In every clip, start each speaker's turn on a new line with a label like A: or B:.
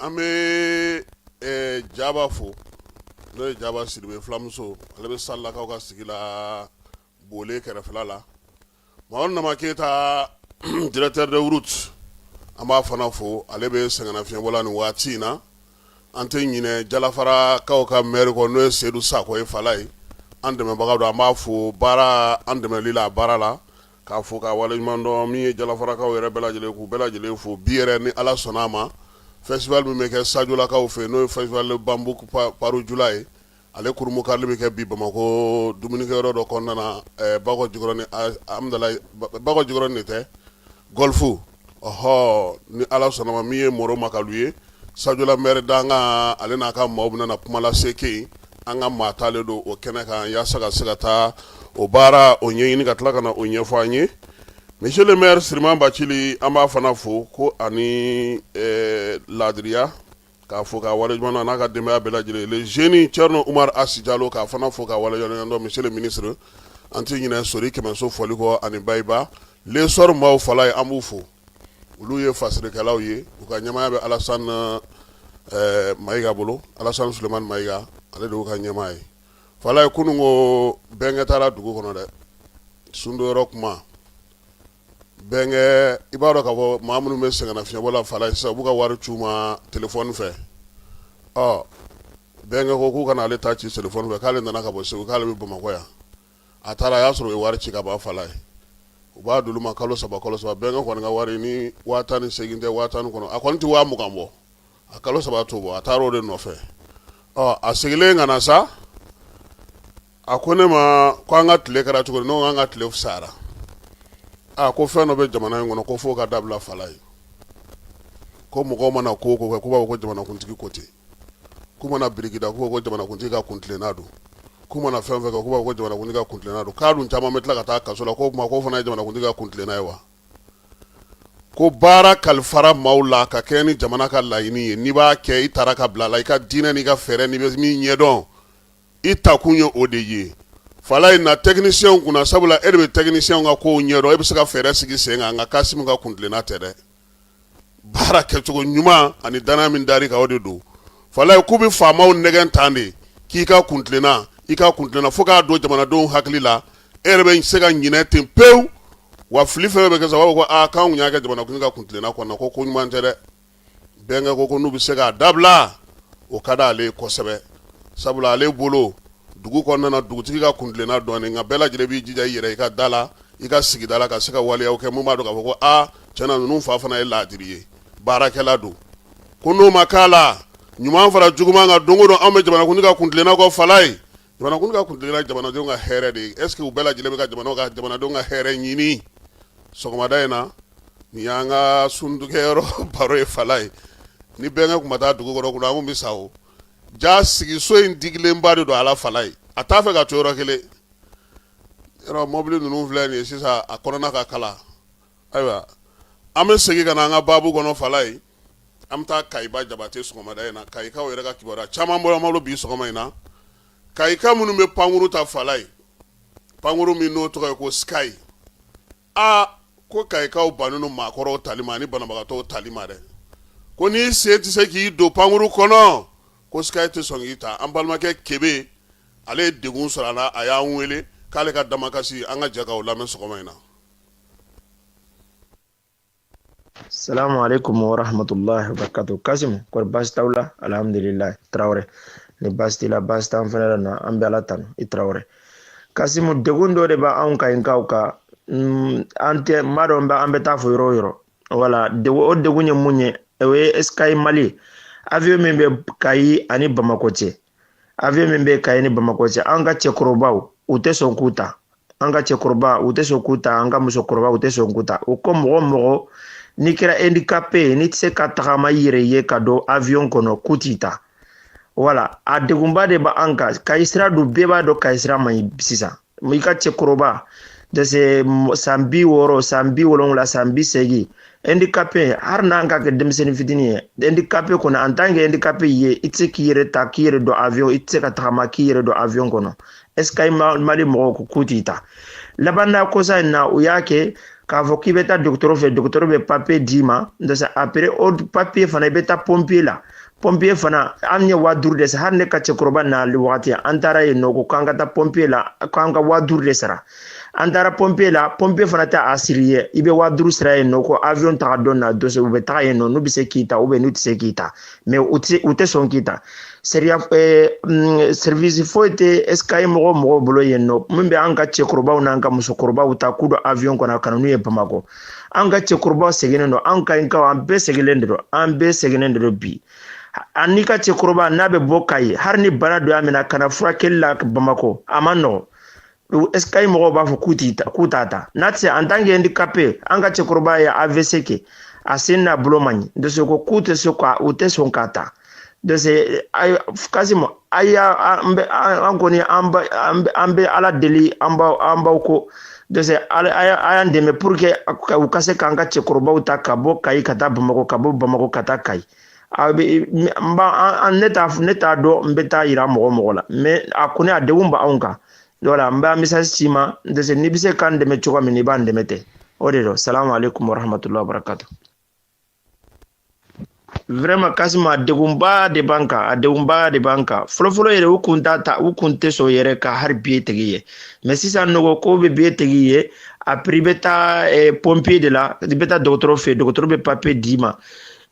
A: An bɛ Jaba fo, n'o ye Jaba Sidibe fulamuso, ale bɛ Salilakaw ka sigi la Bole kɛrɛfɛla la. Mamadu Nama Keyita, directeur de route, an b'a fana fo, ale bɛ sɛgɛnnafiɲɛbɔ la nin waati in na. An tɛ ɲinɛ Jalafarakaw ka maire kɔ, n'o ye Seyidu Sakɔ ye, Falaye, an dɛmɛbaga don. An b'a fo baara an dɛmɛli la a baara la, k'a fo k'a waleɲuman dɔn. Min ye Jalafarakaw yɛrɛ bɛɛ lajɛlen, k'u bɛɛ lajɛlen fo. Bi yɛrɛ, ni Ala sɔnna a ma, festival min bɛ kɛ Sajolakaw fɛ, n'o ye festival Bambuku Parujula ye, ale kurunbonkarili bɛ kɛ bi Bamakɔ dumunikɛyɔrɔ dɔ kɔnɔna na, Bakɔ Jikɔrɔni, Amudalayi, Bakɔ Jikɔrɔni de tɛ, Golf. Ɔhɔ, ni Ala sɔnna ma, min ye Moro Makalu ye, Sajola maire dankan, ale n'a ka maaw bɛna na kuma lase kɛ yen. An ka maa taalen don o kɛnɛ kan yaasa ka se ka taa o baara o ɲɛɲini, ka tila ka na o ɲɛfɔ an ye. Monsieur le maire Siriman Bacili, an b'a fana fo ko ani laadiriya, k'a fo k'a waleɲuman dɔn, n'a ka denbaya bɛɛ lajɛlen. Le jeune Thierno Oumar Asi Jalo, k'a fana fo k'a waleɲuman dɔn. Monsieur le ministre, an tɛ ɲinɛ Sori Kɛmɛso fɔli kɔ ani Bayiba Lesɔri maaw. Falaye, an b'u fo, olu ye fasirikɛlaw ye. U ka ɲɛmaaya bɛ Alassane Mayiga bolo, Alassane Sulemani Mayiga, ale de y'u ka ɲɛmaa ye. Falaye, kunun ko bɛnkɛ taara dugu kɔnɔ dɛ, sundonyɔrɔ kuma. Bɛnkɛ, i b'a dɔn k'a fɔ maa minnu bɛ sɛgɛnnafiɲɛbɔ la, Falaye, sisan u b'u ka wari ci u ma telefɔni fɛ. Ɔ, bɛnkɛ ko k'u kana ale ta ci telefɔni fɛ, k'ale nana ka bɔ Segu, k'ale bɛ Bamakɔ yan. A taara, a y'a sɔrɔ u ye wari ci ka ban. Falaye, u b'a d'olu ma kalo 3, kalo 3. Bɛnkɛ kɔni ka wari ni 18,000 tɛ, 10,000 kɔnɔ, a kɔni tɛ 20,000 bɔ a kalo 3 t'o bɔ. A taara o de nɔfɛ. Ɔ, a seginnen ka na sa, a ko ne ma ko an ka tile kɛra cogo di? Ne ko an ka tile fisayara. A ko fɛn dɔ bɛ jamana in kɔnɔ ko f'o ka dabila. Falaye, ko mɔgɔw mana ko ko kɛ, k'u b'a fɔ ko jamanakuntigi ko ten, k'u mana biriki da, k'u ko jamanakuntigi ka kuntilenna don, k'u mana fɛn fɛn kɛ, k'u b'a fɔ ko jamanakuntigi ka kuntilenna don, k'a dun caman bɛ tila ka taa kaso la. K'o tuma k'o fana ye jamanakuntigi ka kuntilenna ye wa? Ko baara kalifara maaw la ka kɛ ni jamana ka laɲini ye, n'i b'a kɛ, i taara ka bila la, i ka diinɛ n'i ka fɛɛrɛ, n'i bɛ min ɲɛdɔn, i takun ye o de ye. Falaye, na technicien kunna, sabula e de bɛ technicien ka kow ɲɛdɔn, e bɛ se ka fɛɛrɛ sigi sen kan. Nka Kasimu ka kuntilenna tɛ dɛ, baara kɛcogo ɲuman ani danaya min dar'i kan, o de don. Falaye, k'u bɛ faamaw nɛgɛn tan de, k'i ka kuntilenna, i ka kuntilenna, fo k'a don jamanadenw hakili la, e yɛrɛ bɛ se ka ɲinɛ ten pewu. Wa fili fɛn bɛ kɛ sa, u b'a fɔ ko aa, k'an kun y'a kɛ jamanakuntigi ka kuntilenna kɔnɔ, ko ko ɲuman tɛ dɛ. Bɛnkɛ ko n'u bɛ se k'a dabila, o ka di ale ye kosɛbɛ, sabula ale bolo, dugu kɔnɔna na, dugutigi ka kuntilenna dɔɔnin, nka bɛɛ lajɛlen b'i jija i yɛrɛ, i ka da la, i ka sigida la, ka se ka waleyaw kɛ mun b'a dɔn k'a fɔ ko aa, tiɲɛna, ninnu fa fana ye laadiri ye, baarakɛla don. Ko n'o ma k'a la, ɲuman fara juguman kan, don o don anw bɛ jamanakuntigi ka kuntilenna kɔ. Falaye, jamanakuntigi ka kuntilenna, jamanadenw ka hɛrɛ de ye. Est ce que u bɛɛ lajɛlen bɛ ka jamanadenw ka hɛrɛ ɲini? Sɔgɔmada in na, nin y'an ka sundugɛyɔrɔ baro ye. Falaye, ni bɛnkɛ tun ma taa dugu kɔnɔ kunna, an kun bɛ sa o. Ja sigiso in digilenba de don a la. Falaye, a t'a fɛ ka to yɔrɔ kelen. Yɔrɔ mɔbili ninnu filɛ nin ye sisan, a kɔnɔna ka kala. Ayiwa, an bɛ segin ka na an ka baabu kɔnɔ. Falaye, an bɛ taa Kayiba Jabate sɔgɔmada in na. Kayikaw yɛrɛ ka kibaruya caman bɔra an bolo bi sɔgɔma in na. Kayika minnu bɛ pankuru ta, Falaye, pankuru min n'o tɔgɔ ye ko Sky, aa, ko Kayikaw bannen don maakɔrɔw tali ma ani banabagatɔw tali ma dɛ. Ko n'i sen tɛ se k'i don pankuru kɔnɔ, ko Sky tɛ sɔn k'i ta. An balimakɛ Kebe, ale ye degun sɔrɔ a la, a y'an wele k'ale ka damakasi. An ka jɛ k'o lamɛn sɔgɔma in na.
B: Salamu alaikum wa rahmatullahi wa barakatuh. Kasim, kɔri baasi t'aw la? Alhamdulillah, Traoré. Ni baasi t'i la, baasi t'an fɛnɛ la na, an bɛ Ala tanu, i Traoré. Kasimu, degun dɔ de b'anw Kayikaw kan. An tɛ, n b'a dɔn an bɛ taa fɔ yɔrɔ o yɔrɔ. Wala, degun, o degun ye mun ye? O ye Sky Mali. Avion min bɛ Kayi ani Bamakɔ cɛ. Avion min bɛ Kayi ni Bamakɔ cɛ, an ka cɛkɔrɔbaw, u tɛ sɔn k'u ta. An ka cɛkɔrɔba, u tɛ sɔn k'u ta, an ka musokɔrɔba, u tɛ sɔn k'u ta. O ko mɔgɔ mɔgɔ n'i kɛra handicapé ye, n'i tɛ se ka tagama i yɛrɛ ye ka don avion kɔnɔ, k'u t'i ta. Wala, a degunba de b'an kan. Kayi sira dun, bɛɛ b'a dɔn Kayi sira man ɲi sisan. I ka cɛkɔrɔba dɛsɛ san 60, san 70, san 80, handicapé, hali n'an ka kɛ denmisɛnnin fitinin ye, handicapé kɔni, en tant que handicapé ye, i tɛ se k'i yɛrɛ ta k'i yɛrɛ don avion, i tɛ se ka tagama k'i yɛrɛ don avion kɔnɔ. Sky Mali mɔgɔw ko k'u t'i ta. Laban na, kosa in na, u y'a kɛ. K'a fɔ k'i bɛ taa dɔgɔtɔrɔ fɛ, dɔgɔtɔrɔ bɛ papiye d'i ma, donc après o papiye fana, i bɛ taa pompier la. Pompier fana, an ye 5000 de sara. Hali ne ka cɛkɔrɔba n'ale wagati, an taara yen nɔ, ko k'an ka taa pompier la, k'an ka 5000 de sara. An taara pompier la, pompier fana tɛ a siri ye. I bɛ 5000 sara yen nɔ ko avion taga don na, donc u bɛ taga yen nɔ, n'u bɛ se k'i ta ou bien n'u tɛ se k'i ta, mais u tɛ sɔn k'i ta. Sariya service foyi tɛ SKY mɔgɔw bolo yen nɔ min bɛ an ka cɛkɔrɔbaw n'an ka musokɔrɔbaw ta k'u don avion kɔnɔ ka na n'u ye Bamakɔ. An ka cɛkɔrɔbaw sɛgɛnnen don, an Kayikaw, an bɛɛ sɛgɛnnen de don, an bɛɛ sɛgɛnnen de don bi. An n'i ka cɛkɔrɔba n'a bɛ bɔ Kayi, hali ni bana dɔ y'a minɛ ka na furakɛli la Bamakɔ, a man nɔgɔn. SKY mɔgɔw b'a fɔ k'u t'i ta, k'u t'a ta. N'a tɛ se en tant que handicapé, an ka cɛkɔrɔba ye AVC kɛ, a sen n'a bolo man ɲi, donc ko k'u tɛ se ka, u tɛ sɔn k'a ta. Donc Kasimu, a y'a an bɛ an kɔni an bɛ Ala deli, an b'aw ko, donc a y'an dɛmɛ pour que u ka se k'an ka cɛkɔrɔbaw ta ka bɔ Kayi ka taa Bamakɔ, ka bɔ Bamakɔ ka taa Kayi. A bɛ n b'a ne t'a ne t'a dɔn n bɛ taa yira mɔgɔ mɔgɔ la, mais a kɔni a degun b'anw kan. Voilà, n b'a message ci ma, donc n'i bɛ se k'an dɛmɛ cogo min, i b'an dɛmɛ ten, o de don. Salamu aleykum wa rahmatullahi wa barakatuh. Vraiment Kasimu, a degunba de b'an kan, a degunba de b'an kan. Fɔlɔfɔlɔ yɛrɛ, u kun t'a ta, u kun tɛ sɔn yɛrɛ ka hali billet tigi ye, mais sisan nɔgɔ ko bɛ billet tigi ye. Après i bɛ taa pompier de la, i bɛ taa dɔgɔtɔrɔ fɛ, dɔgɔtɔrɔ bɛ papier d'i ma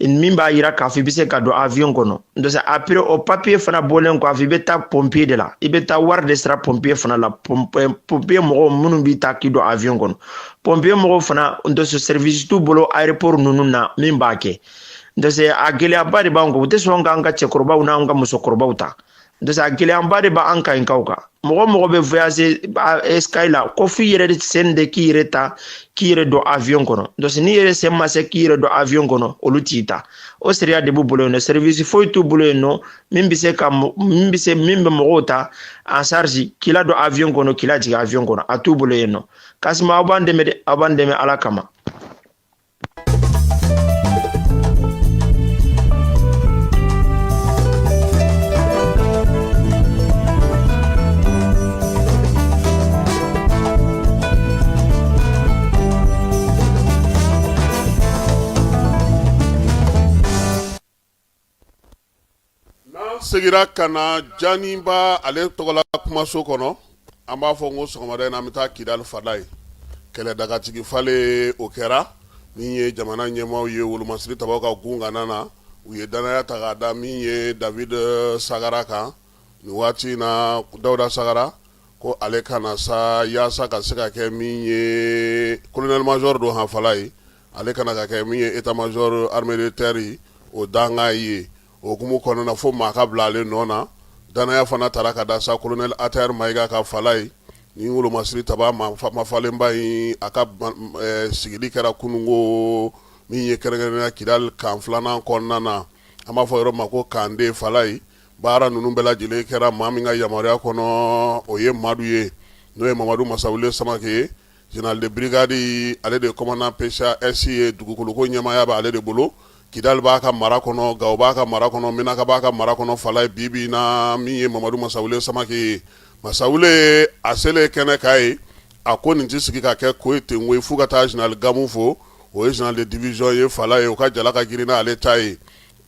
B: min b'a yira k'a fɔ i bɛ se ka don avion kɔnɔ. Donc après o papier fana bɔlen kɔfɛ, i bɛ taa pompier de la, i bɛ taa wari de sara pompier fana la. Pompier mɔgɔw minnu b'i ta k'i don avion kɔnɔ, pompier mɔgɔw fana, donc service t'u bolo aéroport ninnu na min b'a kɛ. Donc a gɛlɛyaba de b'an kan, u tɛ sɔn k'an ka cɛkɔrɔbaw n'an ka musokɔrɔbaw ta. Donc a gɛlɛyaba de b'an Kayikaw kan. Mɔgɔ mɔgɔ bɛ voyager SKY la, ko f'i yɛrɛ sen de k'i yɛrɛ ta k'i yɛrɛ don avion kɔnɔ. Donc n'i yɛrɛ sen ma se k'i yɛrɛ don avion kɔnɔ, olu t'i ta. O sariya de b'u bolo yen nɔ, service foyi t'u bolo yen nɔ min bɛ se ka min bɛ se min bɛ mɔgɔw ta en charge k'i ladon avion kɔnɔ, k'i lajigin avion kɔnɔ, a t'u bolo yen nɔ. Kasimu, aw b'an dɛmɛ dɛ, aw b'an dɛmɛ Ala kama.
A: N'an seginna ka na Janiba ale tɔgɔla kumaso kɔnɔ, an b'a fɔ n ko sɔgɔmada in na, an bɛ taa Kidali fala ye. Kɛlɛdagatigi falen o kɛra min ye jamana ɲɛmaaw ye wolomasiri tabaw ka gun na, u ye dannaya ta k'a da min ye David Sagara kan nin waati in na. Dawuda Sagara ko ale ka na sa yaasa ka se ka kɛ min ye colonel major don hanfala ye, ale kana ka kɛ min ye état major armée de terre o dankan ye. O hukumu kɔnɔna, fo maa ka bila ale nɔ na. Dannaya fana taara ka da sa colonel Attaher Mayiga ka fala ye. Ni wolomasiri taba mafalenba in, a ka sigili kɛra kununko min ye kɛrɛnkɛrɛnnenya Kidali camp filanan kɔnɔna na, an b'a fɔ yɔrɔ ma ko camp deux fala ye. Baara ninnu bɛɛ lajɛlen kɛra maa min ka yamaruya kɔnɔ, o ye Madu ye, n'o ye Mamadu Masawule Samake ye, général de brigade. Ale de ye commandant PCAS ye, dugukoloko ɲɛmaaya bɛ ale de bolo. Kidali b'a ka mara kɔnɔ, Gawo b'a ka mara kɔnɔ, Menaka b'a ka mara kɔnɔ fala ye. Bi bi in na, min ye Mamadu Masawule Samake ye, Masawule a selen kɛnɛ kan ye, a ko nin tɛ sigi ka kɛ ko ye ten koyi, f'u ka taa général Gamu fo. O ye général de division ye fala ye, o ka jala ka girin n'ale ta ye.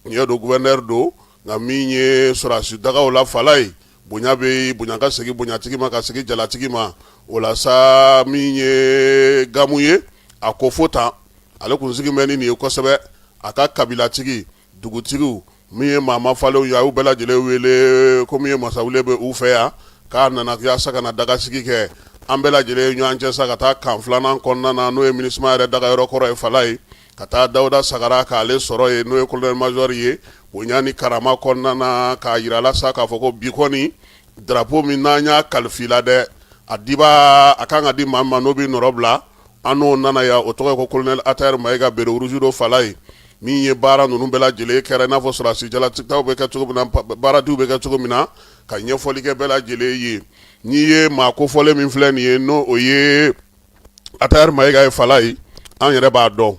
A: Tiɲɛ don, gouverneur don, nka min ye sɔrɔdasi dagaw la fala ye, bonya bɛ bonya ka segin bonyatigi ma, ka segin jalatigi ma. O la sa, min ye Gamu ye, a ko fo tan, ale kun sigi bɛ ni nin ye kosɛbɛ. A ka kabilatigi, dugutigiw, min ye maa mafalenw ye, a y'u bɛɛ lajɛlen wele ko min ye Masawule bɛ u fɛ yan, k'a nana yaasa ka na dagasigi kɛ. An bɛɛ lajɛlen ye ɲɔgɔn cɛ sa ka taa camp filanan kɔnɔna na, n'o ye MINUSMA yɛrɛ dagayɔrɔ kɔrɔ ye fala ye, ka taa Dawuda Sagara k'ale sɔrɔ yen, n'o ye colonel major ye, bonya ni karama kɔnɔna na, k'a yira la sa k'a fɔ ko bi kɔni drapeau min n'an y'a kalifa i la dɛ, a diba a kan ka di maa ma, n'o bɛ nɔrɔ bila an n'o nana yan, o tɔgɔ ye ko colonel Attaher Mayiga, béret rouge don fala ye. Min ye baara ninnu bɛɛ lajɛlen kɛra i n'a fɔ sɔrɔdasi jalataw bɛ kɛ cogo min na, baaratigiw bɛ kɛ cogo min na, ka ɲɛfɔli kɛ bɛɛ lajɛlen ye. N'i ye maa kofɔlen min filɛ nin ye, n'o o ye Attaher Mayiga ye fala ye, an yɛrɛ b'a dɔn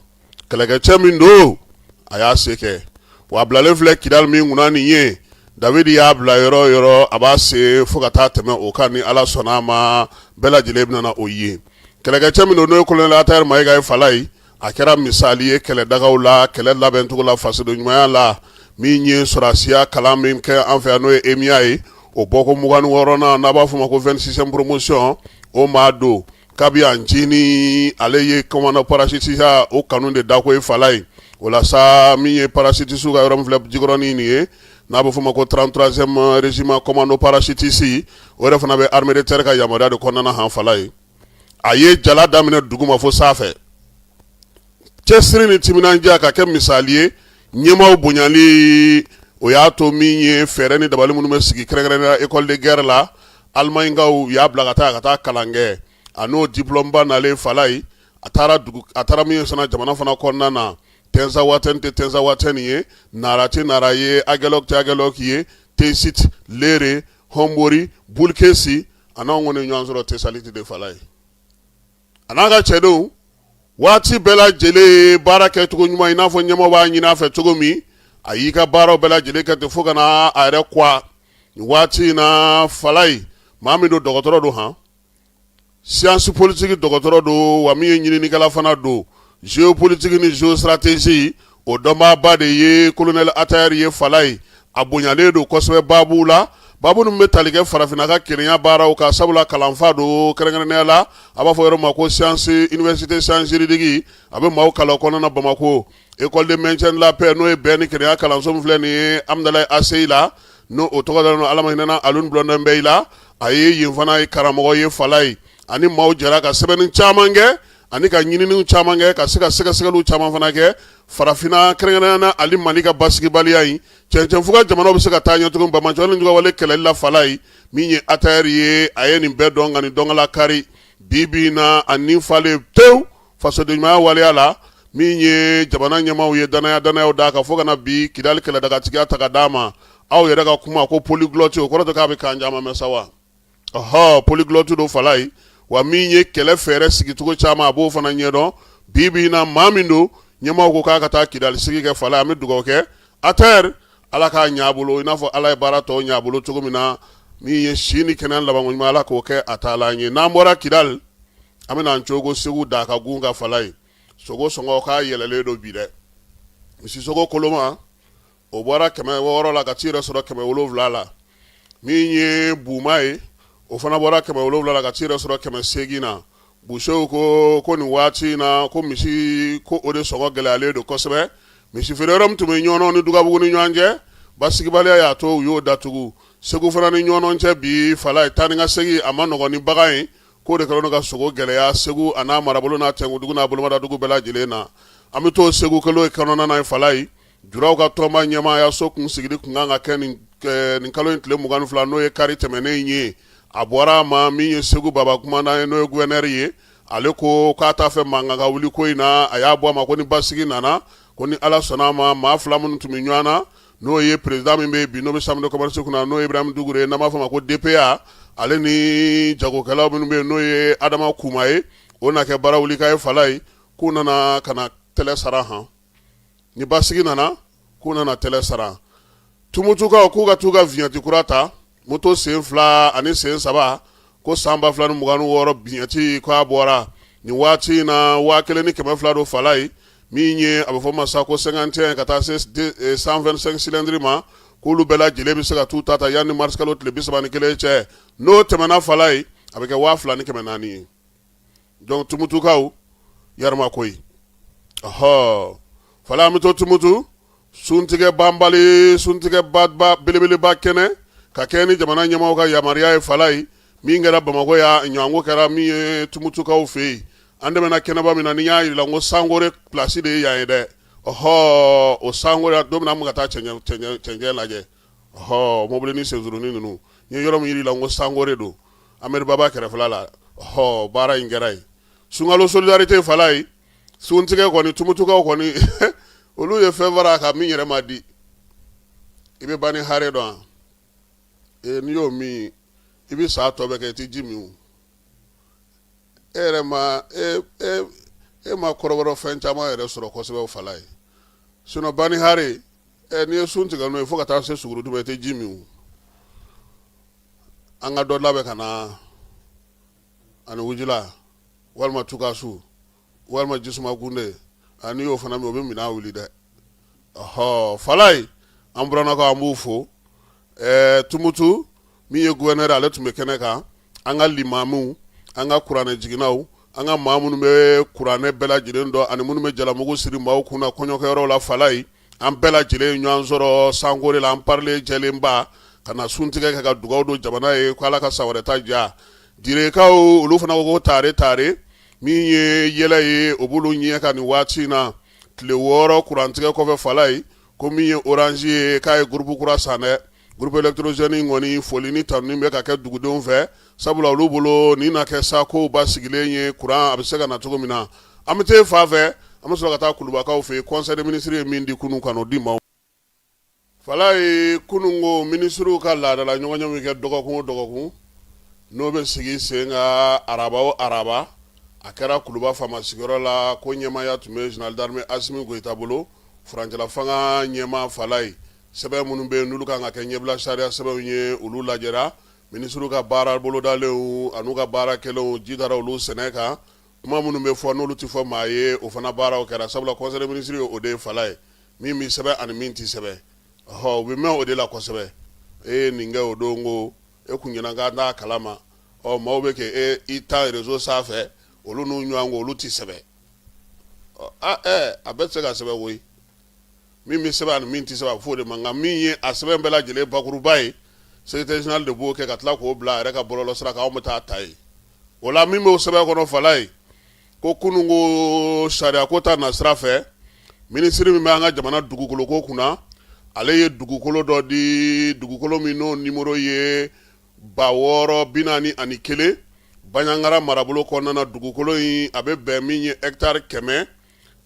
A: kɛlɛkɛcɛ min don, a y'a se kɛ. Wa a bilalen filɛ Kidali min kunna nin ye, David y'a bila yɔrɔ o yɔrɔ, a b'a se fo ka taa tɛmɛ o kan. Ni Ala sɔnna a ma, bɛɛ lajɛlen bɛna o ye. Kɛlɛkɛcɛ min don, n'o ye colonel Atayɛri Mayiga ye, Falayi, a kɛra misali ye kɛlɛdagaw la, kɛlɛ labɛncogo la, fasoden ɲumanya la. Min ye sɔrɔdasiya kalan min kɛ an fɛ yan, n'o ye EMIA ye, o bɔko 26nan, n'a b'a fɔ o ma ko 26e promotion, o maa don. Kabi a ncinin, ale ye commando parachutiste o kanu de dako ye, Falayi. O la sa, min ye parachutiste ka yɔrɔ min filɛ Jikɔrɔni nin ye, n'a bɛ f'o ma ko 33e régiment commando parachutiste, o yɛrɛ fana bɛ armée de terre ka yamaruya de kɔnɔna han, Falayi. A ye jala daminɛ duguma fo sanfɛ, cɛsiri ni timinandiya ka kɛ misali ye, ɲɛmaaw bonyali. O y'a to min ye fɛɛrɛ ni dabali minnu bɛ sigi, kɛrɛnkɛrɛnnenya école de guerre la, Alimaɲikaw y'a bila ka taa kalan kɛ. A n'o diplôme ba nalen, Falayi, a taara dugu, a taara min ye fana jamana fana kɔnɔna na, Tɛnzawatɛn tɛ Tɛnzawatɛn ye, Nara tɛ Nara ye, Agelɔk tɛ Agelɔk ye, Tesit, Lere, Hɔnbori, Bulkesi, a n'anw kɔni ɲɔgɔn sɔrɔ Tesaliti de, Falayi. A n'a ka cɛdenw waati bɛɛ lajɛlen baara kɛcogo ɲuman, i n'a fɔ ɲɛmaaw b'a ɲini a fɛ cogo min, a y'i ka baaraw bɛɛ lajɛlen kɛ ten fo ka na a yɛrɛ kwa nin waati in na. Falayi, maa min don, dɔgɔtɔrɔ don han, science politique dɔgɔtɔrɔ don, wa min ye ɲininikɛla fana don, géopolitique ni géostratégie, o dɔnbaaba de ye colonel Atayɛri ye. Falayi, a bonyalen don kosɛbɛ baabu la, baabu ninnu bɛ tali kɛ farafinna ka kelenya baaraw kan, sabula kalanfa don, kɛrɛnkɛrɛnnenya la a b'a fɔ yɔrɔ ma ko science, université science juridique, a bɛ maaw kalan kɔnɔna Bamakɔ. École de maintien de la paix, n'o ye bɛn ni kelenya kalanso min filɛ nin ye Amudalayi ACI la, n'o o tɔgɔ dalen don Ala ma hinɛna Alioune Blondin Bèye la, a ye yen fana ye karamɔgɔ ye. Falayi, ani maaw jɛra ka sɛbɛnni caman kɛ ani ka ɲininiw caman kɛ, ka se ka sɛgɛsɛgɛliw caman fana kɛ farafinna, kɛrɛnkɛrɛnnenya la ali Mali ka basigibaliya in, cɛncɛnfuga jamanaw bɛ se ka taa ɲɛ cogo min banbaanciwale ni juguyawale kɛlɛli la. Falayi, min ye Atayɛri ye, a ye nin bɛɛ dɔn ka nin dɔnkala kari. Bi bi in na, a ni falen tewu fasodenɲumanya waleya la. Min ye jamana ɲɛmaaw ye danayaw d'a kan fo ka na bi Kidali kɛlɛdagatigiya ta ka d'a ma. Aw yɛrɛ ka kuma ko polyglotte, o kɔrɔ tɛ k'a bɛ kan caman mɛn sa wa? Ɔhɔ, polyglotte don, Falayi. Wa min ye kɛlɛ fɛɛrɛ sigicogo caman, a b'o fana ɲɛdɔn. Bi bi in na, maa min don, ɲɛmaaw ko k'a ka taa Kidali sigi kɛ. Falayi, an bɛ dugawu kɛ Atayɛri, Ala k'a ɲɛ a bolo i n'a fɔ Ala ye baara tɔw ɲɛ a bolo cogo min na. Min ye si ni kɛnɛya labanko ɲuman, Ala k'o kɛ a taalan ye. N'an bɔra Kidali, an bɛna an cogo Segu Dakagun ka, Falayi. Sogo sɔngɔ k'a yɛlɛlen don bi dɛ. Misisogo koloma, o bɔra 600 la ka t'i yɛrɛ sɔrɔ 700 la. Min ye buma ye, o fana bɔra 700 la ka t'i yɛrɛ sɔrɔ 800 na. Busew ko ko nin waati in na, ko misi ko o de sɔngɔ gɛlɛyalen don kosɛbɛ. Misi feere yɔrɔ min tun bɛ Ɲɔnɔ ni Dugabugu ni ɲɔgɔn cɛ, basigibaliya y'a to u y'o datugu. Segu fana ni Ɲɔnɔ cɛ bi, Falayi, taa ni ka segin a ma nɔgɔn ni bagan ye, k'o de kɛlen ka sogo gɛlɛya Segu a n'a marabolo n'a tɛnkudugu n'a bolomadadugu bɛɛ lajɛlen na. An bɛ to Segu kelen kɔnɔna na, Falayi. Juraw ka tɔnba ɲɛmaayaso kun sigili kun kan ka kɛ nin kalo in tile 22, n'o ye kari tɛmɛnen in ye. A bɔra a ma, min ye Segu baba kumandan ye, n'o ye gouverneur ye, ale ko k'a t'a fɛ mankan ka wuli ko in na. A y'a bɔ a ma ko ni basigi nana, ko ni Ala sɔnna a ma, maa fila minnu tun bɛ ɲɔgɔn na, n'o ye président min bɛ bi, n'o bɛ chambre de commerce kunna, n'o ye Ibrahim Dugure ye, n'an b'a fɔ a ma ko DPA, ale ni jagokɛlaw minnu bɛ yen, n'o ye Adama Kuma ye, o na kɛ baara wuli ka ye. Falayi, k'u nana ka na tɛlɛ sara han. Ni basigi nana, k'u nana tɛlɛ sara. Tumutukaw k'u ka t'u ka vignette kura ta, moto sen fila ani sen saba, ko san 2026 vignette k'a bɔra nin waati in na, 1200 don, Falayi. Min ye a bɛ fɔ ma sa ko 51 ka taa se 125 cylindre ma, k'olu bɛɛ lajɛlen bɛ se ka t'u ta ta yanni mars kalo tile 31 cɛ. N'o tɛmɛna, Falayi, a bɛ kɛ 2400 ye. Donc Tumutukaw yarima koyi. Ɔhɔ, Falayi, an bɛ to Tumutu. Suntigɛ banbali, suntigɛ belebeleba kɛnɛ ka kɛ ni jamana ɲɛmaaw ka yamaruya ye, Falayi, min kɛra Bamakɔ yan, ɲɔgɔnko kɛra min ye Tumutukaw fɛ yen. An dɛmɛna kɛnɛba min na, ni y'a jira ko Sankore place de ye yan ye dɛ. Ɔhɔ, o Sankore, don min na an bɛ ka taa cɛncɛn lajɛ, ɔhɔ, mobili ni sensurunin ninnu, n ye yɔrɔ min jira ko Sankore don, Amadu Baba kɛrɛfɛla la. Ɔhɔ, baara in kɛra yen. Sunkalo solidarité, Falayi, suntigɛ kɔni, Tumutukaw kɔni, olu ye fɛn fara ka min yɛrɛ ma di. I bɛ ban ni hare dɔn ee, n'i y'o min, i bɛ sa tɔ bɛ kɛ i tɛ ji min. E yɛrɛ ma e e e ma kɔrɔbɔrɔ fɛn caman yɛrɛ sɔrɔ kosɛbɛ o, Falayi. Sinon bani hare ɛ, n'i ye sun tigɛ n'o ye fo ka taa se suguridu ma, i tɛ ji min. An ka dɔ labɛn ka na ani wujula. Walima tukasu walima jisuma gunde, ani y'o fana min, o bɛ minɛn wuli dɛ. Ɔhɔ, Falayi, an burannakaw, an b'u fo. Tumutu min ye gouverneur, ale tun bɛ kɛnɛ kan. An ka limamuw, an ka kuranɛ jiginnaw, an ka maa minnu bɛ kuranɛ bɛɛ lajɛlen dɔn ani minnu bɛ jalamugu siri maaw kunna kɔɲɔkɛyɔrɔw la, Falayi, an bɛɛ lajɛlen ɲɔgɔn sɔrɔ Sankore la, an parilen jɛlenba ka na suntigɛ kɛ ka dugawu don jamana ye ko Ala ka san wɛrɛ ta diya. Direkaw, olu fana ko tare tare. Min ye yɛlɛ ye, o b'olu ɲɛ kan nin waati in na. Tile 6 kurantigɛ kɔfɛ, Falayi, ko min ye Orange ye, k'a ye groupe kura san dɛ. Groupe électrogène in kɔni, foli ni tanuni bɛ ka kɛ dugudenw fɛ, sabula olu bolo nin na kɛ sa kow basigilen ye, kuran a bɛ se ka na cogo min na. An bɛ taa fan fɛ, an bɛ sɔrɔ ka taa Kulubakaw fɛ yen. Conseil des ministres ye min di kunun, ka n'o di maaw. Falayi, kunun ko minisiriw ka laadala ɲɔgɔnye min kɛ dɔgɔkun o dɔgɔkun, n'o bɛ sigi sen kan araba o araba, a kɛra Kuluba faama sigiyɔrɔ la. Ko ɲɛmaaya tun bɛ général d'armée Asimi Goyita bolo, furancɛla fanga ɲɛmaa. Falayi, sɛbɛn minnu bɛ yen n'olu kan ka kɛ ɲɛbila sariya sɛbɛnw ye, olu lajɛra. Minisiriw ka baara bolodalenw an'u ka baara kɛlenw, ji dara olu sɛnɛ kan. Kuma minnu bɛ fɔ n'olu tɛ fɔ maa ye, o fana baaraw kɛra, sabula conseil des ministres ye o de ye, Falayi, min bɛ sɛbɛn ani min tɛ sɛbɛn. Ɔhɔ, u bɛ mɛn o de la kosɛbɛ. E ye nin kɛ o don, ko e kun ɲɛna k'an t'a kalama. Ɔ, maaw bɛ kɛ e i ta réseau sanfɛ, olu n'u ɲɔgɔn ko olu tɛ sɛbɛn. A bɛɛ tɛ se ka sɛbɛn koyi. Min bɛ sɛbɛn ani min tɛ sɛbɛn, a bɛ fɔ o de ma. Nka min ye a sɛbɛn bɛɛ lajɛlen bakuruba ye, secrétaire général de b'o kɛ ka tila k'o bila a yɛrɛ ka bɔlɔlɔ sira kan, anw bɛ taa ta yen. O la, min b'o sɛbɛn kɔnɔ, Falayi, ko kunun ko sariya ko ta nasira fɛ, minisiri min bɛ an ka jamana dugukolo ko kunna, ale ye dugukolo dɔ di, dugukolo min n'o nimoro ye 6041, Baɲangara marabolo kɔnɔna na. Dugukolo in a bɛ bɛn min ye hectare 100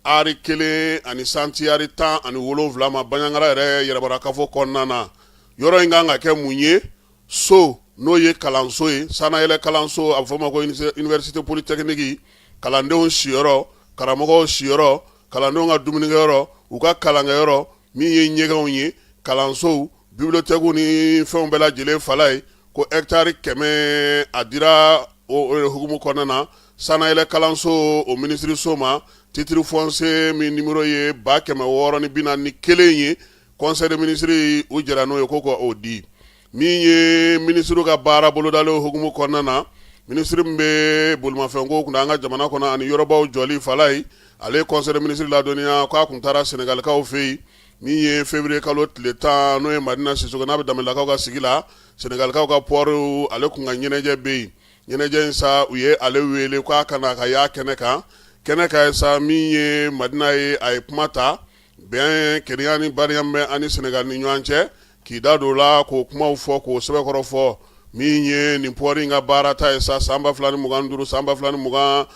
A: ari 1 ani santiyari 17 ma, Baɲangara yɛrɛ yɛrɛmarakafo kɔnɔna na. Yɔrɔ in kan ka kɛ mun ye? So n'o ye kalanso ye, sannayɛlɛ kalanso, a bɛ fɔ o ma ko université polytechnique, kalandenw siyɔrɔ, karamɔgɔw siyɔrɔ, kalandenw ka dumunikɛyɔrɔ, u ka kalankɛyɔrɔ, min ye ɲɛgɛnw ye, kalansow, bibliothèque ni fɛnw bɛɛ lajɛlen. Falayi, ko hectare 100 a dira o hukumu kɔnɔna na sannayɛlɛ kalanso o minisiriso ma, titre foncier min nimoro ye 641 ye. Conseil des ministres u jɛra n'o ye ko k'o di. Min ye minisiriw ka baara bolodalen hukumu kɔnɔna na, minisiri min bɛ bolimafɛnko kunna an ka jamana kɔnɔ ani yɔrɔbaw jɔli, Falayi, ale ye conseil des ministres ladɔnniya k'a kun taara Senegalikaw fɛ yen min ye février kalo tile 10, n'o ye Madina Sisoko, n'a bɛ Danbelelakaw ka sigi la, Senegalikaw ka port, ale kun ka ɲɛnajɛ bɛ yen. Ɲɛnajɛ in sa, u ye ale wele k'a ka na ka y'a kɛnɛ kan. Kɛnɛ kan sa, min ye Madina ye, a ye kuma ta bɛn, kelenya ni badenya bɛ ani Senegal ni ɲɔgɔn cɛ, k'i da don o la, k'o kumaw fɔ, k'o sɛbɛkɔrɔ fɔ. Min ye nin port in ka baara ta ye sa, san 2025, san 2029,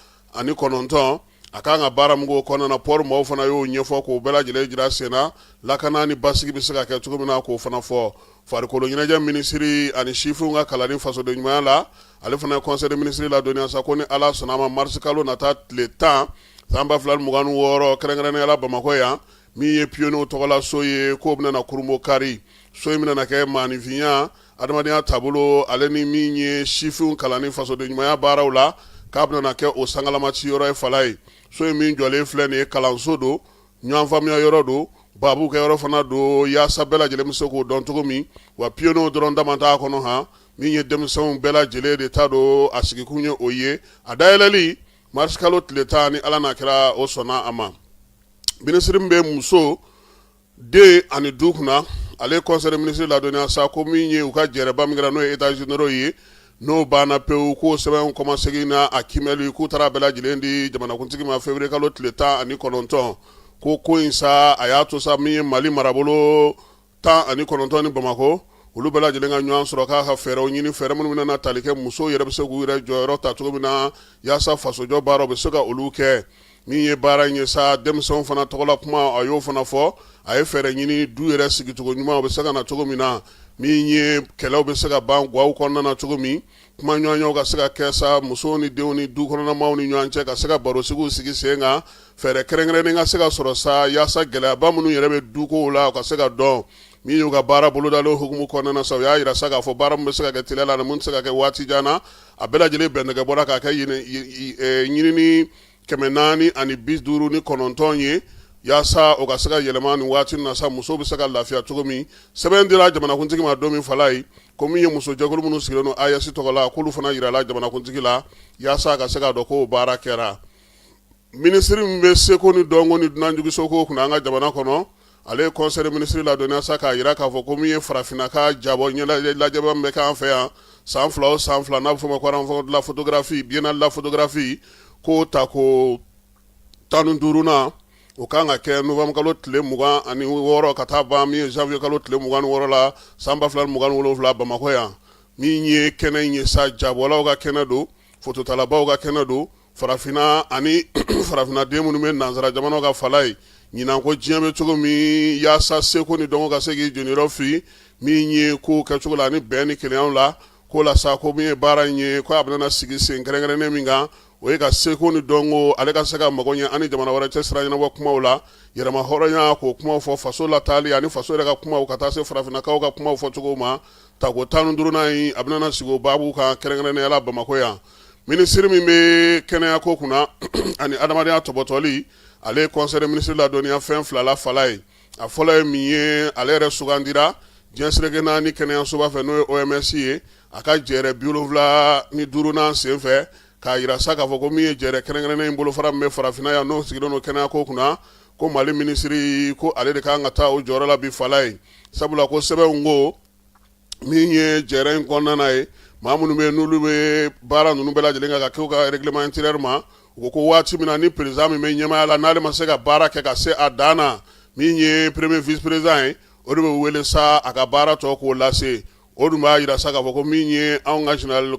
A: a kan ka baara min k'o kɔnɔna na, port maaw fana y'o ɲɛfɔ k'o bɛɛ lajɛlen jira sen na. Lakana ni basigi bɛ se ka kɛ cogo min na, k'o fana fɔ. Farikolo ɲɛnajɛ minisiri ani sifinw ka kalan ni fasoden ɲumanya la, ale fana ye conseil des ministres ladɔnniya sa ko ni Ala sɔnna a ma, mars kalo nata tile 10 san 2026, kɛrɛnkɛrɛnnenya la Bamakɔ yan, min ye pionniers tɔgɔla so ye, k'o bɛna na Kurunbonkari. So in bɛna kɛ maaninfinya, adamadenya taabolo, ale ni min ye sifinw kalan ni fasoden ɲumanya baaraw la, k'a bɛna kɛ o sangalamaci yɔrɔ ye. Falayi, so in min jɔlen filɛ nin ye, kalanso don, ɲɔgɔn faamuya yɔrɔ don, baabu kɛ yɔrɔ fana don, yaasa bɛɛ lajɛlen bɛ se k'o dɔn cogo min wa. Pionniers dɔrɔn dama t'a kɔnɔ han, min ye denmisɛnw bɛɛ lajɛlen de ta don, a sigikun ye o ye. A dayɛlɛli mars kalo tile 10, ni Ala n'a kɛra o sɔnna a ma. Minisiri min bɛ muso, den ani du kunna, ale ye conseil des ministres ladɔnniya sa ko min ye u ka jɛrɛba min kɛra, n'o ye états généraux ye, n'o banna pewu, k'o sɛbɛn kɔmasegin na a kiimɛli, k'u taara bɛɛ lajɛlen di jamanakuntigi ma février kalo tile 19. Ko in sa, a y'a to sa min ye Mali marabolo 19 ni Bamakɔ, olu bɛɛ lajɛlen ka ɲɔgɔn sɔrɔ k'a ka fɛɛrɛw ɲini, fɛɛrɛ minnu bɛna tali kɛ musow yɛrɛ bɛ se k'u yɛrɛ jɔyɔrɔ ta cogo min na, yaasa fasojɔ baaraw bɛ se ka olu kɛ. Min ye baara in ye sa, denmisɛnw fana tɔgɔla kuma, a y'o fana fɔ. A ye fɛɛrɛ ɲini du yɛrɛ sigicogo ɲuman o bɛ se ka na cogo min na, min ye kɛlɛw bɛ se ka ban gaw kɔnɔna na cogo min, kuma ɲɔgɔnyaw ka se ka kɛ sa musow ni denw ni du kɔnɔnamaw ni ɲɔgɔn cɛ, ka se ka barosigiw sigi sen kan, fɛɛrɛ kɛrɛnkɛrɛnnen ka se ka sɔrɔ sa yaasa gɛlɛyaba minnu yɛrɛ bɛ dukow la, o ka se ka dɔn. Min y'u ka baara bolodalen hukumu kɔnɔna na sa, u y'a jira sa k'a fɔ baara min bɛ se ka kɛ teliya la ani mun tɛ se ka kɛ waati jan na, a bɛɛ lajɛlen bɛntigɛ bɔra k'a kɛ ɲinini 459 ye, yaasa o ka se ka yɛlɛma nin waati na sa, musow bɛ se ka lafiya cogo min. Sɛbɛn dira jamanakuntigi ma don min Falaye, ko min ye musojɛkulu minnu sigilen don AES tɔgɔ la, k'olu fana jirala jamanakuntigi la yaasa ka se k'a dɔn k'o baara kɛra. Minisiri min bɛ seko ni dɔnko ni dunanjiginso kunna an ka jamana kɔnɔ, ale ye conseil des ministres ladɔnniya sa k'a jira k'a fɔ ko min ye farafinna ka jabɔ lajɛba min bɛ k'an fɛ yan san 2 o san 2, n'a bɛ f'o ma ko rencontre de la photographie, biennale de la photographie, k'o ta ko 15nan, o kan ka kɛ novembre kalo tile 26 ka taa ban min ye janvier kalo tile 26 la san 2027 Bamakɔ yan. Min ye kɛnɛ in ye sa, jabɔlaw ka kɛnɛ don, fototalabaw ka kɛnɛ don, farafinna ani farafinna den minnu bɛ nansara jamanaw kan Falaye. Ɲinan ko diɲɛ bɛ cogo min, yaasa seko ni dɔnko ka se k'i jɔyɔrɔ fin min ye kow kɛcogo la ani bɛn ni kelenya la, ko la sa, ko min ye baara in ye, ko a bɛna sigi sen kɛrɛnkɛrɛnnen min kan, o ye ka seko ni dɔnko ale ka se ka mago ɲɛ ani jamana wɛrɛ cɛ sira ɲɛnabɔ kumaw la, yɛrɛma hɔrɔnya k'o kumaw fɔ, faso lataali ani faso yɛrɛ ka kumaw, ka taa se farafinnakaw ka kumaw fɔcogo ma. Tako 15nan in, a bɛna sigi o baabu kan kɛrɛnkɛrɛnnenya la Bamakɔ yan. Minisiri min bɛ kɛnɛya ko kunna ani adamadenya tɔbɔtɔli, ale ye conseil des ministres ladɔnniya fɛn fila la Falaye. A fɔlɔ ye min ye, ale yɛrɛ sugandira diɲɛ seleke naani kɛnɛyasoba fɛ, n'o ye OMS ye, a ka jɛrɛ 75nan senfɛ, k'a jira sa k'a fɔ ko min ye jɛrɛ kɛrɛnkɛrɛnnen in bolofara min bɛ farafinna yan, n'o sigilen don kɛnɛya ko kunna, ko Mali minisiri, ko ale de kan ka taa o jɔyɔrɔ la bi Falaye. Sabula ko sɛbɛnw ko min ye jɛrɛ in kɔnɔna ye, maa minnu bɛ n'olu bɛ baara ninnu bɛɛ lajɛlen kan ka kɛ u ka règlement intérieur ma, u ko waati min na ni président min bɛ ɲɛmaaya la, n'ale ma se ka baara kɛ ka se a dan na, min ye premier vice président ye, o de bɛ wele sa a ka baara tɔ k'o lase. O dun b'a jira sa k'a fɔ ko min ye anw ka général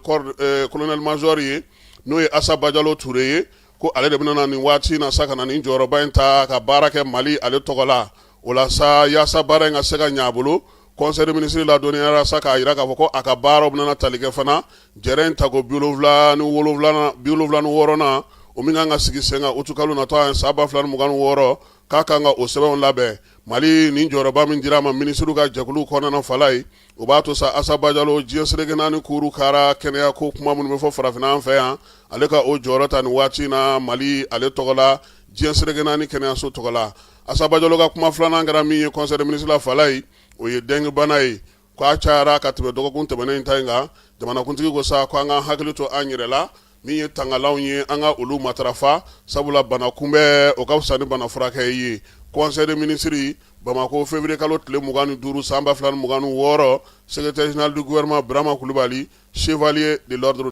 A: colonel major ye, n'o ye Asa Bajalo Ture ye, ko ale de bɛna na nin waati na sa ka na nin jɔyɔrɔba in ta ka baara kɛ Mali ale tɔgɔ la. O la sa, yaasa baara in ka se ka ɲɛ a bolo, conseil des ministres ladɔnniyara sa k'a jira k'a fɔ ko a ka baaraw bɛna tali kɛ fana jɛrɛ in tako 76nan, o min kan ka sigi sen kan utukalo natɔ yan san 2026, k'a kan ka o sɛbɛnw labɛn. Mali nin jɔyɔrɔba min dira a ma minisiriw ka jɛkulu kɔnɔna Falaye, o b'a to sa Asa Bajalo, diɲɛ seleke naani kuru kara kɛnɛya ko kuma minnu bɛ fɔ farafinna an fɛ yan, ale ka o jɔyɔrɔ ta nin waati in na Mali ale tɔgɔ la, diɲɛ seleke naani kɛnɛyaso tɔgɔ la. Asa Bajalo ka kuma filanan kɛra min ye conseil des ministres la Falaye, o ye dengue bana ye, k'a cayara ka tɛmɛ dɔgɔkun tɛmɛnen in ta in kan. Jamanakuntigi ko sa ko an ka hakili to an yɛrɛ la, min ye tangalanw ye, an ka olu matarafa, sabula bana kunbɛn o ka fisa ni bana furakɛ ye. Conseil des ministres, Bamakɔ, février kalo tile 25 san 2026, secrétaire général du gouvernement Burama Kulubali, chevalier de l'ordre.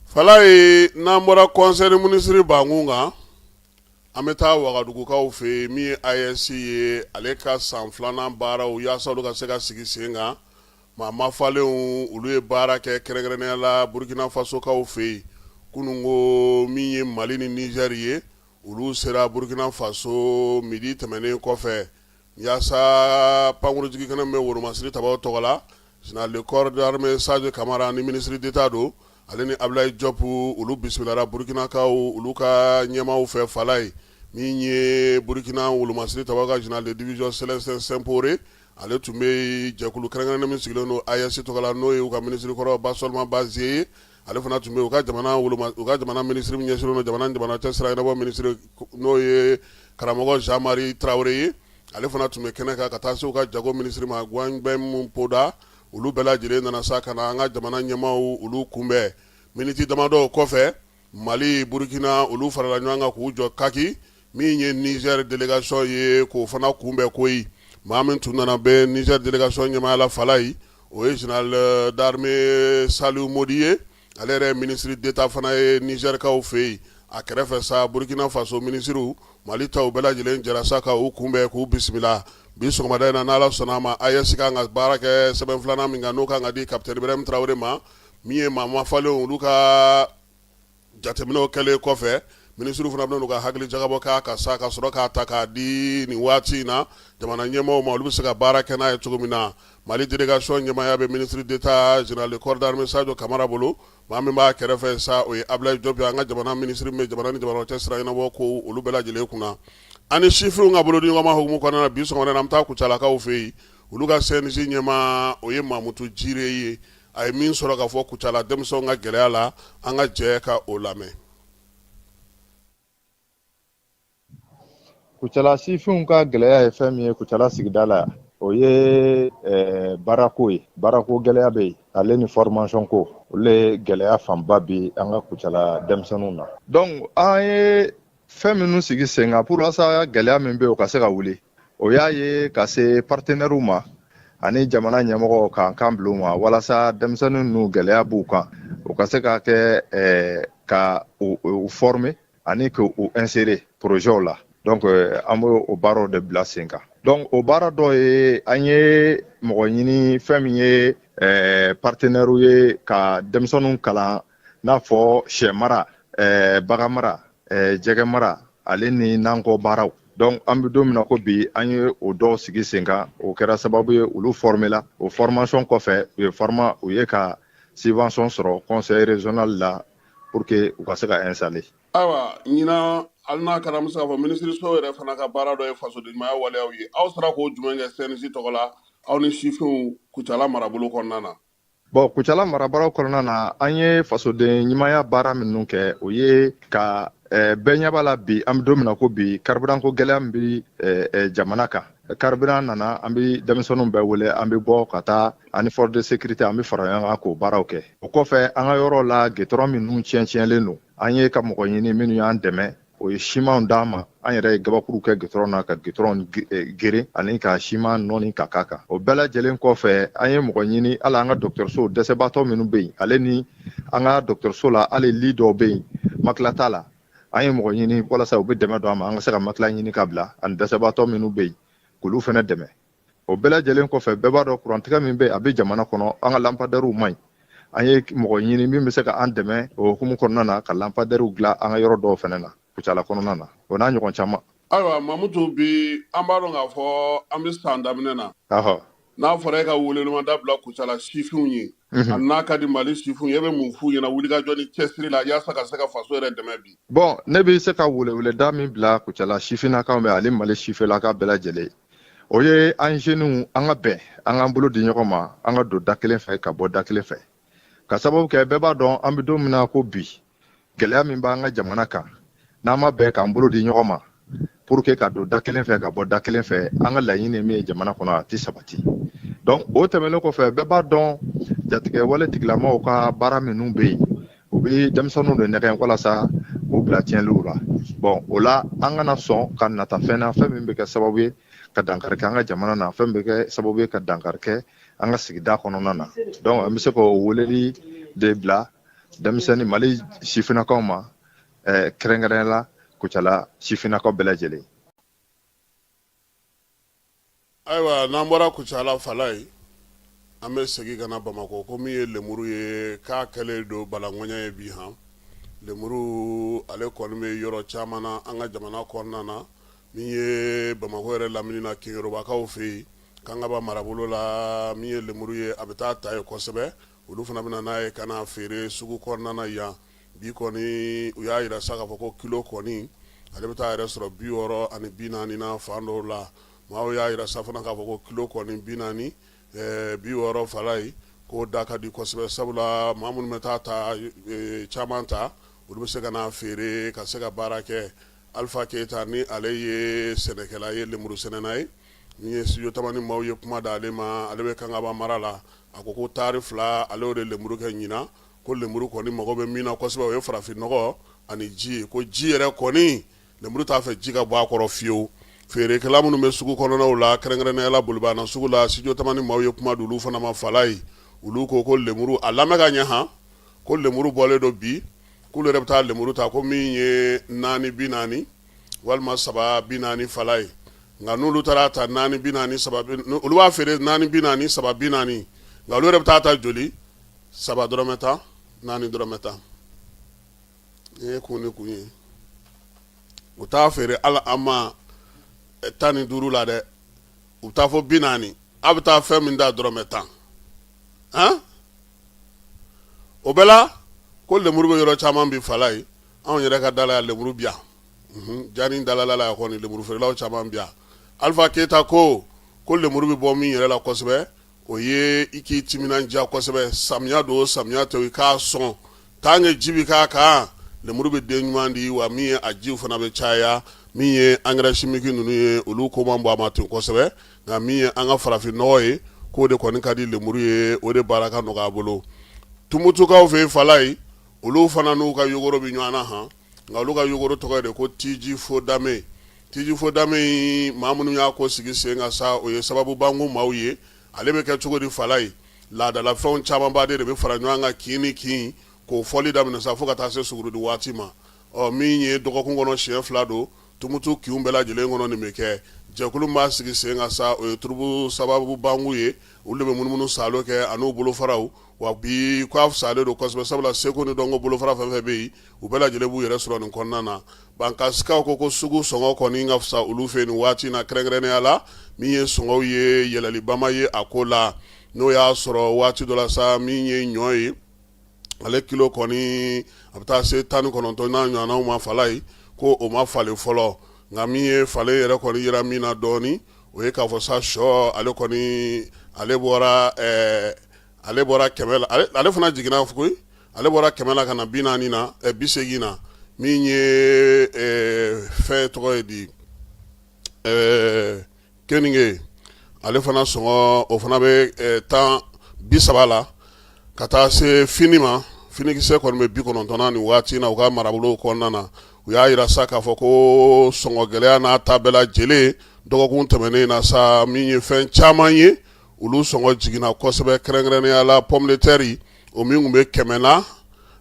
A: Falaye, n'an bɔra conseil des ministres bankun kan, an bɛ taa Wagadugukaw fɛ yen. Min ye AES ye, ale ka san filanan baaraw, yaasa olu ka se ka sigi sen kan, maa mafalenw olu ye baara kɛ, kɛrɛnkɛrɛnnenya la Burukina Fasokaw fɛ yen kununko. Min ye Mali ni Nizɛri ye, olu sera Burukina Faso midi tɛmɛnen kɔfɛ, yaasa pankurunjigin kɛnɛ min bɛ Woromasiri Tabaw tɔgɔ la, général de corps d'armée Sadio Kamara ni ministre d'État don, ale ni Ablaye Diop, olu bisimilara Burukinakaw olu ka ɲɛmaaw fɛ Falaye. Min ye Burukina Wolomasiri Tabaw ka général de division Célestin Simporé, ale tun bɛ jɛkulu kɛrɛnkɛrɛnnen min sigilen don AES tɔgɔ la, n'o ye u ka ministre kɔrɔ Bassolma Bazié ye, ale fana tun bɛ u ka jamana u ka jamana minisiri min ɲɛsinnen don jamana ni jamana cɛ sira ɲɛnabɔ minisiri, n'o ye karamɔgɔ Jean Marie Traoré ye, ale fana tun bɛ kɛnɛ kan, ka taa se u ka jago minisiri ma Guangbem Poda. Olu bɛɛ lajɛlen nana sa ka na an ka jamana ɲɛmaaw olu kunbɛn. Miniti damadɔ kɔfɛ, Mali, Burukina olu farala ɲɔgɔn kan k'u jɔ kaki. Min ye Niger délégation ye, k'o fana kunbɛn koyi. Maa min tun nana bɛ Niger délégation ɲɛmaaya la Falaye, o ye général d'armée Saliou Modi ye, ale yɛrɛ ye ministre d'État fana ye Nizɛrikaw fɛ yen. A kɛrɛfɛ sa, Burukina Faso minisiriw, Mali taw bɛɛ lajɛlen jɛra sa ka u kunbɛn k'u bisimila. Bi sɔgɔmada in na, n'Ala sɔnna a ma, AES kan ka baara kɛ sɛbɛn filanan min kan, n'o kan ka di capitaine Ibrahim Traoré ma, min ye maa mafalenw olu ka jateminɛw kɛlen kɔfɛ, minisiriw fana bɛna n'u ka hakili jagabɔ k'a kan sa, ka sɔrɔ k'a ta k'a di nin waati in na jamana ɲɛmaaw ma, olu bɛ se ka baara kɛ n'a ye cogo min na. Mali délégation ɲɛmaaya bɛ ministre d'État général de corps d'armée Sadio Kamara bolo. Maa min b'a kɛrɛfɛ sa, o ye Ablaye Diop ye, an ka jamana minisiri min bɛ jamana ni jamana cɛ sira ɲɛnabɔ ko olu bɛɛ lajɛlen kunna. Ani sifinw ka bolodiɲɔgɔnma hukumu kɔnɔna na, bi sɔgɔmada in na, an bɛ taa Kucalakaw fɛ yen. Olu ka CNJ ɲɛmaa, o ye Mamutu Jire ye. A ye min sɔrɔ ka fɔ Kucala denmisɛnw ka gɛlɛya la, an ka jɛ ka o lamɛn.
C: Kucala sifinw ka gɛlɛya ye fɛn min ye Kucala sigida la, o ye eh, baarako ye. Baarako gɛlɛya bɛ yen, ale ni formation ko, olu le gɛlɛya fanba bɛ an ka Kucala denmisɛnninw na. Donc an ye fɛn minnu sigi sen kan pour walasa gɛlɛya min bɛ yen, o ka se ka wuli, o y'a ye ka se partenaires ma ani jamana ɲɛmɔgɔw k'an kan bila u ma walasa denmisɛnnin ninnu, gɛlɛya b'u kan, u ka se ka kɛ eh, ka u former ani k'u insérer projetw la. Donc an b'o o baaraw de bila sen kan. Donc o baara dɔ ye, an ye mɔgɔ ɲini, fɛn min ye partenaires ye, ka denmisɛnninw kalan n'a fɔ sɛ mara, bagan mara, jɛgɛ mara, ale ni nankɔ baaraw. Donc an bɛ don min na ko bi, an ye o dɔw sigi sen kan. O kɛra sababu ye olu former la. O formation kɔfɛ, u ye forma u ye ka subvention sɔrɔ conseil régional la pour que u ka se ka installer.
A: Ayiwa, ɲinan, hali n'a kɛra, an bɛ se k'a fɔ minisiriso yɛrɛ fana ka baara dɔ ye fasodenɲumanya waleyaw ye. Aw sera k'o jumɛn kɛ CNJ tɔgɔ la, aw ni sifinw, Kucala marabolo kɔnɔna na?
C: Bon, Kucala marabolo kɔnɔna na, an ye fasoden ɲumanya baara minnu kɛ, o ye ka bɛɛ ɲɛ b'a la bi, an bɛ don min na ko bi, carburant ko gɛlɛya min bɛ jamana kan. Carburant nana, an bɛ denmisɛnninw bɛɛ wele, an bɛ bɔ ka taa ani force de sécurité, an bɛ fara ɲɔgɔn kan k'o baaraw kɛ. O kɔfɛ, an ka yɔrɔ la, gitɔrɔn minnu tiɲɛ tiɲɛlen don, an ye ka mɔgɔ ɲini minnu y'an dɛmɛ, o ye simanw d'an ma. An yɛrɛ ye gabakuru kɛ gitɔrɔn na ka gitɔrɔn geren ani ka siman nɔɔni ka k'a kan. O bɛɛ lajɛlen kɔfɛ, an ye mɔgɔ ɲini, hali an ka dɔgɔtɔrɔso dɛsɛbaatɔ minnu bɛ yen, ale ni an ka dɔgɔtɔrɔso la, hali lit dɔw bɛ yen, matelas t'a la. An ye mɔgɔ ɲini walasa u bɛ dɛmɛ don an ma, an ka se ka matelas ɲini ka bila, ani dɛsɛbaatɔ minnu bɛ yen, k'olu fana dɛmɛ. O bɛɛ lajɛlen kɔfɛ, bɛɛ b'a dɔn kurantigɛ min bɛ, a bɛ jamana kɔnɔ, an ka lampadaires man ɲi. An ye mɔgɔ ɲini min bɛ se ka an dɛmɛ o hukumu kɔnɔna na ka lampadaires dilan an ka yɔrɔ dɔw fana na Kucala kɔnɔna na, o n'a ɲɔgɔn caman.
A: Ayiwa Mamutu, bi an b'a dɔn k'a fɔ an bɛ san daminɛ na. N'a fɔra e ka welewelemada bila Kucala sifinw ye, ani n'a ka di Mali sifinw ye, e bɛ mun f'u ɲɛna wulikajɔ ni cɛsiri la yaasa ka se ka faso yɛrɛ dɛmɛ bi?
C: Bon, ne bɛ se ka weleweleda min bila Kucala sifinnakaw bɛ ani Mali sifinnaka bɛɛ lajɛlen, o ye an jeunes, an ka bɛn, an k'an bolo di ɲɔgɔn ma, an ka don da kelen fɛ ka bɔ da kelen fɛ, ka sababu kɛ bɛɛ b'a dɔn an bɛ don min na ko bi, gɛlɛya min b'an ka jamana kan, n'an ma bɛn k'an bolo di ɲɔgɔn ma pour que ka don da kelen fɛ ka bɔ da kelen fɛ, an ka laɲini min ye jamana kɔnɔ, a tɛ sabati. Donc o tɛmɛnen kɔfɛ, bɛɛ b'a dɔn jatigɛwale tigilamaw ka baara minnu bɛ yen, u bɛ denmisɛnninw de nɛgɛn walasa k'u bila tiɲɛliw la. Bon, o la, an kana sɔn ka nata fɛn na, fɛn min bɛ kɛ sababu ye ka dankari kɛ an ka jamana na, fɛn min bɛ kɛ sababu ye ka dankari kɛ an ka sigida kɔnɔna na. Donc an bɛ se k'o weleli de bila denmisɛnnin Mali sifinnakaw ma, kɛrɛnkɛrɛnnenya la Kucala sifinnakaw bɛɛ lajɛlen.
A: Ayiwa, n'an bɔra Kucala, Falaye, an bɛ segin ka na Bamakɔ ko min ye lemuru ye, k'a kɛlen don balaŋɔɲɛ ye bi. Han, lemuru ale kɔni bɛ yɔrɔ caman na an ka jamana kɔnɔna na. Min ye Bamakɔ yɛrɛ lamini na, Keyorobakaw fɛ yen, Kangaba marabolo la, min ye lemuru ye, a bɛ taa ta yen kosɛbɛ. Olu fana bɛ na n'a ye ka n'a feere sugu kɔnɔna na yan. Bi kɔni, u y'a jira sa k'a fɔ ko kilo kɔni, ale bɛ taa yɛrɛ sɔrɔ 60 ni 40 na fan dɔw la. Maaw y'a jira sa fana k'a fɔ ko kilo kɔni 40, 60, Falaye, k'o da ka di kosɛbɛ, sabula maa minnu bɛ taa ta caman ta, olu bɛ se ka n'a feere ka se ka baara kɛ. Alifa Keyita, ni ale ye sɛnɛkɛla ye, lemuru sɛnɛna ye, min ye studio Tamani maaw ye kuma d'ale ma, ale bɛ Kangaba mara la. A ko ko taari 2, ale y'o de lemuru kɛ ɲinan. Ko lemuru kɔni mago bɛ min na kosɛbɛ, o ye farafin nɔgɔ ani ji ye. Ko ji yɛrɛ kɔni, lemuru t'a fɛ ji ka bɔ a kɔrɔ fiyewu. Feerekɛla minnu bɛ sugu kɔnɔnaw la, kɛrɛnkɛrɛnnenya la Bolibana sugu la, studio Tamani maaw ye kuma di olu fana ma, Falaye. Olu ko ko lemuru, a lamɛn ka ɲɛ han, ko lemuru bɔlen don bi, k'olu yɛrɛ bɛ taa lemuru ta ko min ye 4.40 walima 3.40, Falaye. Nka n'olu taara ta 4.40, saba, olu b'a feere 4.40, 3.40, nka olu yɛrɛ bɛ taa ta joli? 3 dɔrɔmɛ 10, 4 dɔrɔmɛ 10. Nin ye kun ni kun ye. U t'a feere hali an ma 15 la dɛ, u bɛ taa fɔ 40. A bɛ taa fɛn min ta dɔrɔmɛ 10 han, o bɛɛ la ko lemuru bɛ yɔrɔ caman bi, Falaye. Anw yɛrɛ ka da la yan, lemuru bi yan. Jani dalala la kɔni lemuru feerelaw caman bi yan. Alifa Keyita ko ko lemuru bɛ bɔ min yɛrɛ la kosɛbɛ, o ye i k'i timinandiya kosɛbɛ. Samiya don, samiya tɛ, i k'a sɔn tant que ji bɛ k'a kan, lemuru bɛ den ɲuman di, wa min ye a jiw fana bɛ caya. Min ye engrais chimique ninnu ye, olu ko man bon a ma ten kosɛbɛ, nka min ye an ka farafin nɔgɔ ye, k'o de kɔni ka di lemuru ye, o de baara ka nɔgɔ a bolo. Tumutukaw fɛ yen, Falayi, olu fana n'u ka yogoro bɛ ɲɔgɔn na han, nka olu ka yogoro tɔgɔ ye de ko tiji fodame. Tiji fodame, maa minnu y'a ko sigi sen kan sa, o ye sababu bangu maaw ye. Ale bɛ kɛ cogo di, Falayi? Laadalafɛnw camanba de bɛ fara ɲɔgɔn kan kin ni kin k'o fɔli daminɛ sa fo ka taa se sugurudi waati ma. Ɔ, min ye dɔgɔkun kɔnɔ siɲɛ 2 don, Tumutu kinw bɛɛ lajɛlen kɔnɔ nin bɛ kɛ. Jɛkulu min b'a sigi sen kan sa, o ye turubu sababu bangu ye. Olu de bɛ munumunu saalo kɛ an'u bolofaraw. Wa bi k'a fisalen don kosɛbɛ, sabula seko ni dɔnko bolofara fɛn fɛn bɛ yen, u bɛɛ lajɛlen b'u yɛrɛ sɔrɔ nin kɔnɔna na. Bankasikaw ko ko sugu sɔngɔ kɔni ka fisa olu fɛ nin waati in na, kɛrɛnkɛrɛnnenya la min ye sɔngɔw ye, yɛlɛliba ma ye a ko la. N'o y'a sɔrɔ waati dɔ la sa, min ye ɲɔ ye, ale kilo kɔni a bɛ taa se 19 n'a ɲɔgɔnnaw ma, Falayi, ko o ma falen fɔlɔ. Nka min ye falen yɛrɛ kɔni yira min na dɔɔnin, o ye k'a fɔ sa sɔ, ale kɔni ale bɔra 100 la, ale fana jiginna koyi. Ale bɔra 100 la ka na 40 na, 80 na. Min ye fɛn tɔgɔ ye di, keninge, ale fana sɔngɔ o fana bɛ 10, 30 la ka taa se fini ma. Finikisɛ kɔni bɛ 90 na nin waati na u ka marabolo kɔnɔna na. U y'a jira sa k'a fɔ ko sɔngɔ gɛlɛya n'a ta bɛɛ lajɛlen, dɔgɔkun tɛmɛnen na sa, min ye fɛn caman ye, olu sɔngɔ jiginna kosɛbɛ, kɛrɛnkɛrɛnnenya la pomme de terre, o min tun bɛ 100 na,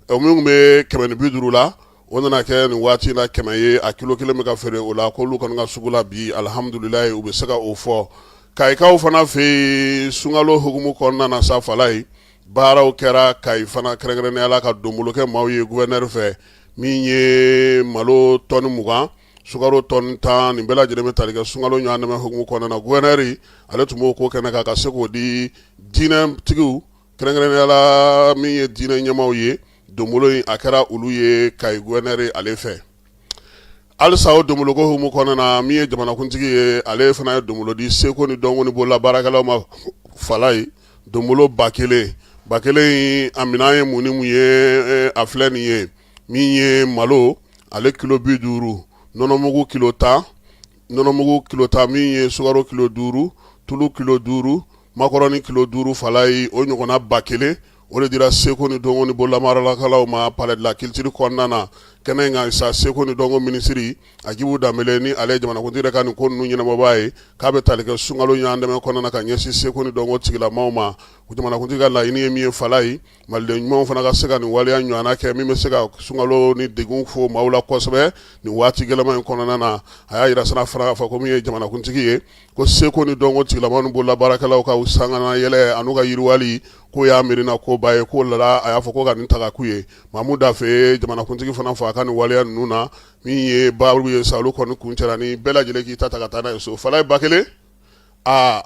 A: o min tun bɛ 150 la, o nana kɛ nin waati na 100 ye, a kilo kelen bɛ ka feere o la. K'olu kɔni ka sugu la bi, alihamudulilayi, u bɛ se ka o fɔ. Kayikaw fana fɛ yen, sunkalo hukumu kɔnɔna na sa, Falayi, baaraw kɛra Kayi fana, kɛrɛnkɛrɛnnenya la ka donbolo kɛ maaw ye gouverneur fɛ. Min ye malo tɔni 20, sukaro tɔni 10, nin bɛɛ lajɛlen bɛ tali kɛ sunkalo ɲɔgɔn dɛmɛ hukumu kɔnɔna na. Gouverneur ale tun b'o ko kɛnɛ kan ka se k'o di diinɛtigiw, kɛrɛnkɛrɛnnenya la min ye diinɛ ɲɛmaaw ye. Donbolo in a kɛra olu ye Kayi gouverneur ale fɛ. Halisa o donboloko hukumu kɔnɔna na, min ye jamanakuntigi ye, ale fana ye donbolo di seko ni dɔnko ni bolola baarakɛlaw ma, Falayi. Donbolo 1000, 1000 in, a minɛn ye mun ni mun ye? A filɛ nin ye: min ye malo, ale kilo 50, nɔnɔmugu kilo 10, nɔnɔmugu kilo 10, min ye sukaro kilo 5, tulu kilo 5, makɔrɔni kilo 5, Falayi, o ɲɔgɔnna 1000, o de dira seko ni dɔnko ni bololabaaralakɛlaw ma palais de la culture kɔnɔna na. Kɛnɛ in kan sa, seko ni dɔnko minisiri Agibu Danbele, ni ale ye jamanakuntigi yɛrɛ ka nin ko ninnu ɲɛnabɔbaa ye, k'a bɛ tali kɛ sunkalo ɲɔgɔn dɛmɛ kɔnɔna na ka ɲɛsin seko ni dɔnko tigilamaw ma. Jamanakuntigi ka laɲini ye min ye, Falayi, maliden ɲumanw fana ka se ka nin waleya ɲɔgɔnna kɛ min bɛ se ka sunkalo ni degun fo maaw la kosɛbɛ nin waati gɛlɛman in kɔnɔna na. A y'a jira sana fana k'a fɔ ko min ye jamanakuntigi ye, ko seko ni dɔnko tigilamaw ni bololabaarakɛlaw ka sangana yɛlɛ an'u ka yiriwali, k'o y'a miirina koba ye. K'o la a y'a fɔ ko ka nin ta ka k'u ye. Mamu Dafe, jamanakuntigi fana fo a ka nin waleya ninnu na. Min ye baabu ye sa, olu kɔni kuncɛra ni bɛɛ lajɛlen k'i ta ta ka taa n'a ye so. Falayi, 1000, aa,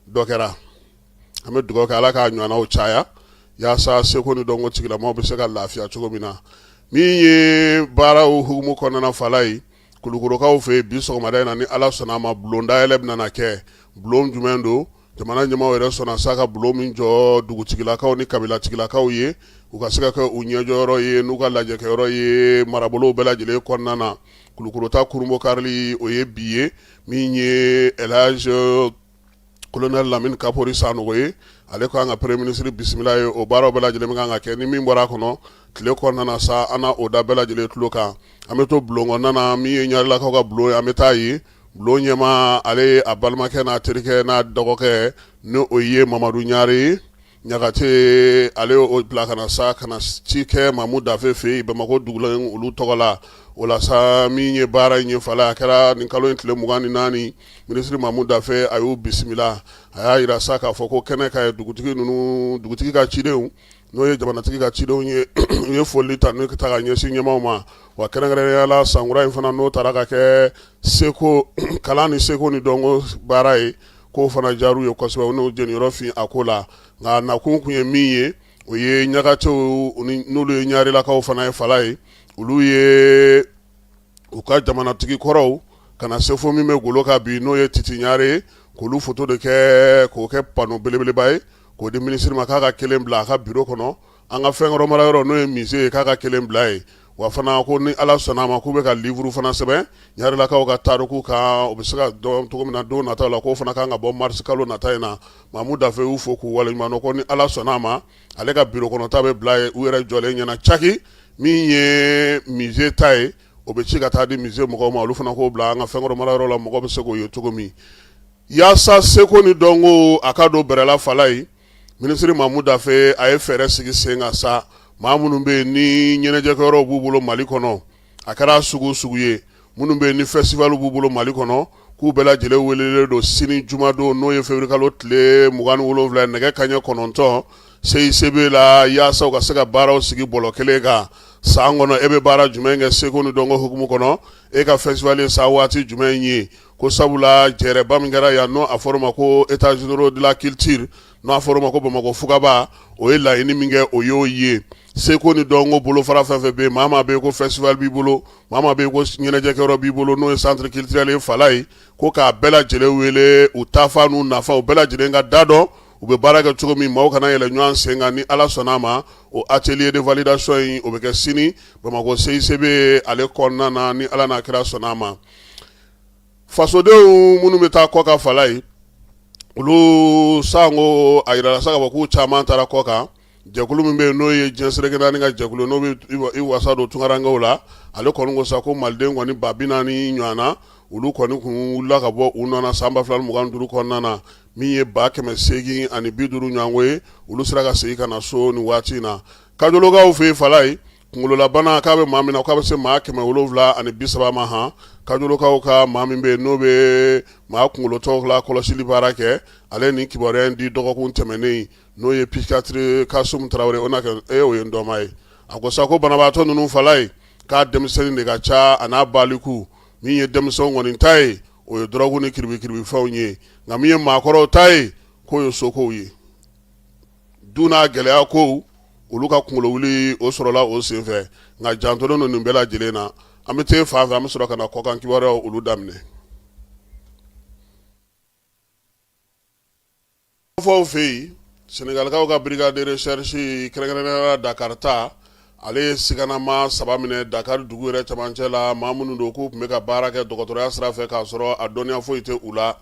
A: dɔ kɛra. An bɛ dugawu kɛ Ala k'a ɲɔgɔnnaw caya yaasa seko ni dɔnko tigilamaw bɛ se ka lafiya cogo min na. Min ye baaraw hukumu kɔnɔna, Falayi, Kulukorokaw fɛ yen bi sɔgɔmada in na, ni Ala sɔnna a ma, bulon dayɛlɛ bɛna na kɛ. Bulon jumɛn don? Jamana ɲɛmaaw yɛrɛ sɔnna sa ka bulon min jɔ dugutigilakaw ni kabilatigilakaw ye, u ka se ka kɛ u ɲɛjɔyɔrɔ ye n'u ka lajɛkɛyɔrɔ ye marabolow bɛɛ lajɛlen kɔnɔna na. Kulukoro ta kurunbonkarili, o ye bi ye. Min ye Elhaji Colonel Lamine Kapori Sanogo ye, ale kan ka premier ministre bisimila ye. O baaraw bɛɛ lajɛlen bɛ kan ka kɛ. Ni min bɔra a kɔnɔ tile kɔnɔna na sa, an na o da bɛɛ lajɛlen tulo kan. An bɛ to bulon kɔnɔna na. Min ye ɲarelakaw ka bulon ye, an bɛ taa yen. Bulon ɲɛmaa, ale a balimakɛ n'a terikɛ n'a dɔgɔkɛ, ni o ye Mamadu Ɲare ye Ɲagate, ale y'o bila ka na sa ka na ci kɛ Mamu Dafe fɛ yen Bamakɔ dugulen olu tɔgɔ la. O la sa, min ye baara in ye, Falayi, a kɛra nin kalo in tile 24. Minisiri Mamu Dafe, a y'u bisimila. A y'a jira sa k'a fɔ ko kɛnɛ ka ye dugutigi ninnu, dugutigi ka cidenw, n'o ye jamanatigi ka cidenw ye, u ye foli ta n'u ta ka ɲɛsin ɲɛmaaw ma. Wa kɛrɛnkɛrɛnnenya la, sankura in fana, n'o taara ka kɛ seko kalan ni seko ni dɔnko baara ye, k'o fana diyar'u ye kosɛbɛ, u n'u jeniyɔrɔ fin a ko la. Nka nakun kun ye min ye, o ye ɲagatew, n'olu ye ɲarelakaw fana ye, Falayi, olu ye U ka jamanatigi kɔrɔw ka na se fo min bɛ golo kan bi, n'o ye Titi Ɲare ye, k'olu foto de kɛ k'o kɛ panneau belebeleba ye k'o di minisiri ma, k'a ka kelen bila a ka biro kɔnɔ, an ka fɛnkɔrɔ mara yɔrɔ n'o ye musée ye, k'a ka kelen bila yen. Wa fana ko ni Ala sɔnna a ma, k'u bɛ ka livre fana sɛbɛn ɲarelakaw ka tariku kan, o bɛ se ka dɔn cogo min na don nataw la, k'o fana kan ka bɔ mars kalo nata in na. Mamu Dafe y'u fo k'u waleɲuman dɔn, ko ni Ala sɔnna a ma, ale ka biro kɔnɔta bɛ bila yen u yɛrɛ jɔlen ɲɛna caki. Min ye musée ta ye, o bɛ ci ka taa di musée mɔgɔw ma, olu fana k'o bila an ka fɛnkɔrɔ mara yɔrɔ la, mɔgɔ bɛ se k'o ye cogo min, yaasa seko ni dɔnko a ka don bɛrɛla. Falayi, minisiri Mamu Dafe a ye fɛɛrɛ sigi sen kan sa, maa minnu bɛ yen ni ɲɛnajɛkɛyɔrɔw b'u bolo Mali kɔnɔ, a kɛra sugu sugu ye, minnu bɛ yen ni festival b'u bolo Mali kɔnɔ, k'u bɛɛ lajɛlen welelen don sini jumadon, n'o ye février kalo tile 27, nɛgɛ kanɲɛ 9, CICB la, yaasa u ka se ka baaraw sigi bɔlɔ kelen kan. San kɔnɔ, e bɛ baara jumɛn kɛ seko ni dɔnko hukumu kɔnɔ? E ka festival ye san waati jumɛn ye? Ko sabula jɛrɛba min kɛra yan, n'o a fɔra o ma ko états généraux de la culture, n'a fɔra o ma ko Bamakɔ fugaba, o ye laɲini min kɛ, o y'o ye. Seko ni dɔnko bolofara fɛn fɛn bɛ yen, maa maa bɛ yen ko festival b'i bolo, maa maa bɛ yen ko ɲɛnajɛkɛyɔrɔ b'i bolo, n'o ye centre culturel ye, Falayi, ko k'a bɛɛ lajɛlen wele, u taafa n'u nafa, u bɛɛ lajɛlen ka da dɔn u bɛ baara kɛ cogo min, maaw kana yɛlɛ ɲɔgɔn sen kan. Ni Ala sɔnna a ma, o atelier de validation in, o bɛ kɛ sini Bamakɔ CICB ale kɔnɔna na, ni Ala n'a kira sɔnna a ma. Fasodenw minnu bɛ taa kɔkan, Falayi, olu sanko a yirala sa k'a fɔ k'u caman taara kɔkan. Jɛkulu min bɛ yen, n'o ye diɲɛ seleke naani ka jɛkulu, n'o bɛ i wasa don tunkarankew la, ale kɔni ko sa ko maliden kɔni 40 000 ɲɔgɔn na, olu kɔni kun wulila ka bɔ u nɔ na san 2025 kɔnɔna na. Min ye 850 ɲɔgɔnko ye, olu sera ka segin ka na so nin waati in na. Kajolokaw fɛ yen, Falayi, kunkololabana k'a bɛ maa min na, k'a bɛ se maa 730 ma. Han, kajolokaw ka maa min bɛ yen, n'o bɛ maa kunkolotɔw la kɔlɔsili baara kɛ, ale ni kibaruya in di dɔgɔkun tɛmɛnen, n'o ye psychiatre Kasum Tarawele, o n'a kɛ e o ye n dɔnmaa ye. A ko sa ko banabaatɔ ninnu, Falayi, k'a denmisɛnnin de ka ca a n'a baliku. Min ye denmisɛnw kɔni ta ye, o ye dɔrɔgu ni kiribikiribifɛnw ye, nka min ye maakɔrɔw ta ye, k'o ye sokow ye, du n'a gɛlɛya kow, olu ka kunkolo wuli o sɔrɔla o senfɛ. Nka jantolen don nin bɛɛ lajɛlen na. An bɛ taa fan fɛ, an bɛ sɔrɔ ka na kɔkan kibaruyaw olu daminɛ. Fɔw fɛ yen, Senegalikaw ka brigade de recherche, kɛrɛnkɛrɛnnenya la Dakar ta, ale ye siganama saba minɛ Dakar dugu yɛrɛ cɛmancɛ la, maa minnu don k'u tun bɛ ka baara kɛ dɔgɔtɔrɔya sira fɛ k'a sɔrɔ a dɔnniya foyi tɛ u la.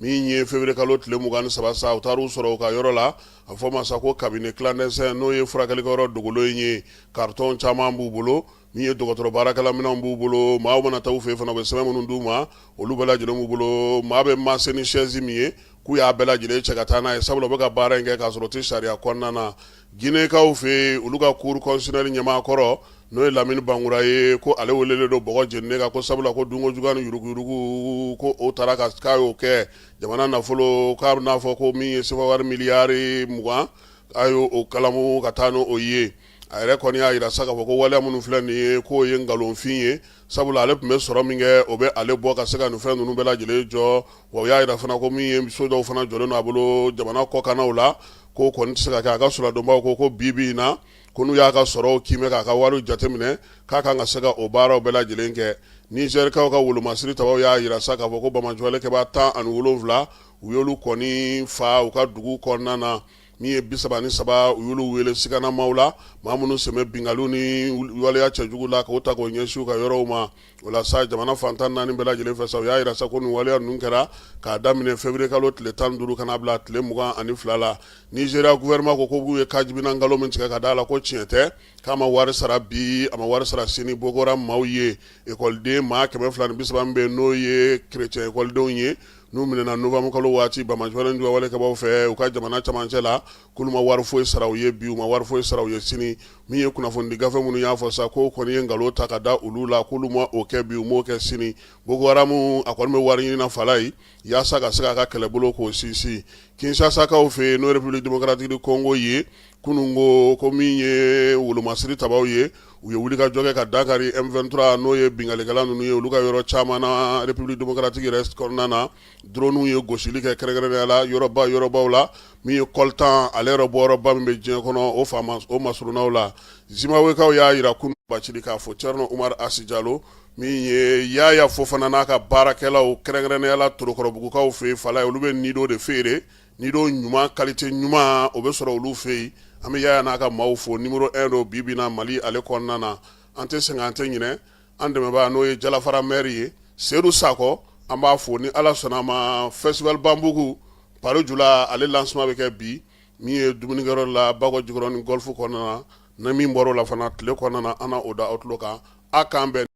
A: Min ye février kalo tile 23 sa, u taar'u sɔrɔ u ka yɔrɔ la, a fɔ ma sa ko cabinet clandestin, n'o ye furakɛlikɛyɔrɔ dogolen ye. Carton caman b'u bolo, min ye dɔgɔtɔrɔ baarakɛla minɛnw b'u bolo. Maaw mana taa u fɛ fana, u bɛ sɛbɛn minnu d'u ma, olu bɛɛ lajɛlen b'u bolo. Maa bɛ masser ni chaise min ye, k'u y'a bɛɛ lajɛlen cɛ ka taa n'a ye, sabula u bɛ ka baara in kɛ k'a sɔrɔ o tɛ sariya kɔnɔna na. Ginekaw fɛ yen, olu ka cour constitutionnelle ɲɛmaa kɔrɔ, n'o ye Lamini Bangura ye, ko ale welelen don bɔgɔ jeninen kan, ko sabula ko dunko juguya ni yuruguyurugu, ko o taara ka k'a y'o kɛ jamana nafolo, k'a bɛna fɔ ko min ye sefa wari miliyari 20, a y'o o kalamu ka taa n'o ye. A yɛrɛ kɔni y'a jira sa k'a fɔ ko waleya minnu filɛ nin ye, k'o ye nkalonfin ye, sabula ale tun bɛ sɔrɔ min kɛ, o bɛ ale bɔ ka se ka nin fɛn ninnu bɛɛ lajɛlen jɔ. Wa u y'a jira fana ko min ye so dɔw fana jɔlen don a bolo jamana kɔkannaw la, k'o kɔni tɛ se ka kɛ. A ka soladonbaw ko bi bi in na, ko n'u y'a ka sɔrɔw kiimɛ k'a ka wariw jateminɛ, k'a kan ka se ka o baaraw bɛɛ lajɛlen kɛ. Nizɛrikaw ka wolomasiri tabaw y'a jira sa k'a fɔ ko banbaanciwale kɛbaa 17, u y'olu kɔni fa u ka dugu kɔnɔna na. Min ye 33, u y'olu wele siganamaw la, maa minnu sen bɛ binkanniw ni waleya cɛjugu la k'o ta k'o ɲɛsin u ka yɔrɔw ma. O la sa, jamana fan 14 bɛɛ lajɛlen fɛ sa, u y'a jira sa ko nin waleya ninnu kɛra k'a daminɛ février kalo tile 15 ka n'a bila tile 22 la. Nizeriya gouvernement ko k'u ye kajibina nkalon min tigɛ ka d'a la, ko tiɲɛ tɛ, k'a ma wari sara bi, a ma wari sara sini. Boko Haram maaw ye ekɔliden maa 230 min bɛ yen, n'o ye chrétien ekɔlidenw ye, n'u minɛna novembre kalo waati banbaanciwale juguya walekɛbaaw fɛ u ka jamana cɛmancɛ la, k'olu ma wari foyi sara u ye bi, u ma wari foyi sara u ye sini. Min ye kunnafonidi gafe minnu y'a fɔ sa, k'o kɔni ye nkalon ta ka da olu la, k'olu ma o kɛ bi, u m'o kɛ sini. Boko Haram a kɔni bɛ wari ɲini na, Falayi, yaasa ka se k'a ka kɛlɛbolo k'o sinsin. Kinsasakaw fɛ yen, n'o ye République démocratique du Congo ye, Kunun ko min ye wolomasiri tabaw ye, u ye wulikajɔ kɛ ka dankari M23, n'o ye binkannikɛla ninnu ye, olu ka yɔrɔ caman na République démocratique yɛrɛ kɔnɔna na. Drone ye gosili kɛ kɛrɛnkɛrɛnnenya la yɔrɔba yɔrɔbaw la, min ye coltan ale yɛrɛ bɔyɔrɔba min bɛ diɲɛ kɔnɔ, o faama o masurunnaw la. Zimbabwekaw y'a jira kunun Bacili k'a fɔ Thierno Oumar Asi Jalo, min ye Yaya Fofana n'a ka baarakɛlaw, kɛrɛnkɛrɛnnenya la Torokɔrɔbugukaw fɛ yen, Falaye, olu bɛ nido de feere, nido ɲuman, qualité ɲuman, o bɛ sɔrɔ olu fɛ yen. An bɛ Yaya n'a ka maaw fo, numéro 1 don bi bi na Mali ale kɔnɔna na. An tɛ sɛgɛn, an tɛ ɲinɛ an dɛmɛbaa, n'o ye Jalafara maire ye, Seydou Sakɔ, an b'a fo. Ni Ala sɔnna a ma, festival Bambugu Paro Jula, ale lancement bɛ kɛ bi, min ye dumunikɛyɔrɔ la Bakɔ Jikɔrɔni Golf kɔnɔna na. Ni min bɔra o la fana tile kɔnɔna na, an na o da aw tulo kan. A k'an bɛn.